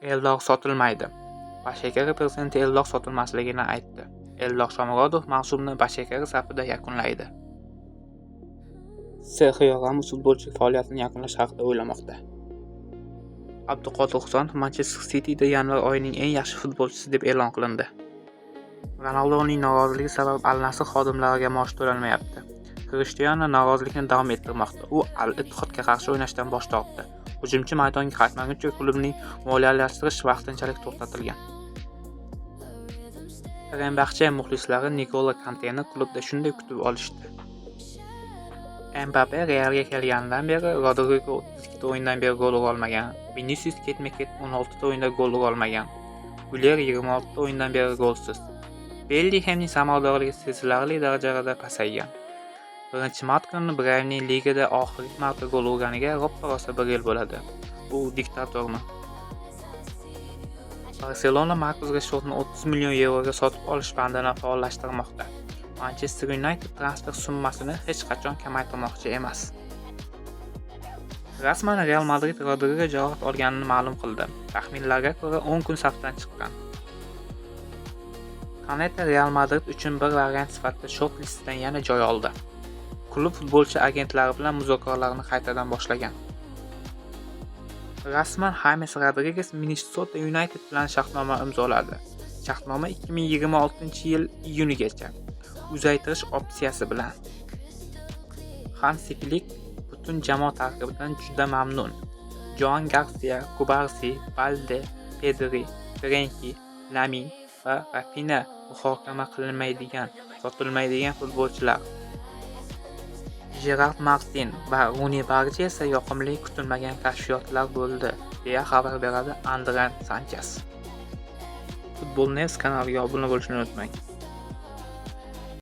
Eldor sotilmaydi. Bashakari prezidenti Eldor sotilmasligini aytdi. Eldor Shomurodov mavsumni Bashakari safida yakunlaydi. Serxio Ramos futbolchilik faoliyatini yakunlash haqida o'ylamoqda. Abduqodir Husanov Manchester Cityda yanvar oyining eng yaxshi futbolchisi deb e'lon qilindi. Ronaldoning noroziligi sabab Al-Nasr xodimlariga maosh to'lanmayapti. Krishtianu norozilikni davom ettirmoqda. U Al-Ittihodga qarshi o'ynashdan bosh tortdi. Hujumchi maydonga qaytmaguncha klubning moliyalashtirish vaqtinchalik to'xtatilgan. Fenerbahche muxlislari Nigolo Kanteni klubda shunday kutib olishdi. Mbappe Realga kelganidan beri Rodrigo 32 ta o'yindan beri gol ura olmagan. Vinicius ketma-ket 16 ta o'yinda gol ura olmagan. Guler 26 ta o'yindan beri golsiz. Bellinghamning samaradorligi sezilarli darajada pasaygan. 1-mart kuni Brayemning ligada oxirgi marta gol urganiga roppa-rosa bir yil bo'ladi. U diktatormi? Barselona Markus Reshfordni 30 million yevroga sotib olish bandini faollashtirmoqda. Manchester United transfer summasini hech qachon kamaytirmoqchi emas. Rasman Real Madrid Rodrigo jarohat olganini ma'lum qildi. Taxminlarga ko'ra, 10 kun safdan chiqqan. Konate Real Madrid uchun bir variant sifatida short listidan yana joy oldi. Klub futbolchi agentlari bilan muzokaralarni qaytadan boshlagan. Rasman Xames Rodriges Minnesota United bilan shartnoma imzoladi. Shartnoma 2026-yil iyunigacha, uzaytirish opsiyasi bilan. Hansi Flik butun jamoa tarkibidan juda mamnun. Joan Garsia, Kubarsi, Balde, Pedri, Frenki, Lamin va Rafinya muhokama qilinmaydigan, sotilmaydigan futbolchilar. Jerard Martin va Runi Barji esa yoqimli kutilmagan kashfiyotlar bo'ldi, deya xabar beradi Andran Sanchez. Football News kanaliga obuna bo'lishni unutmang.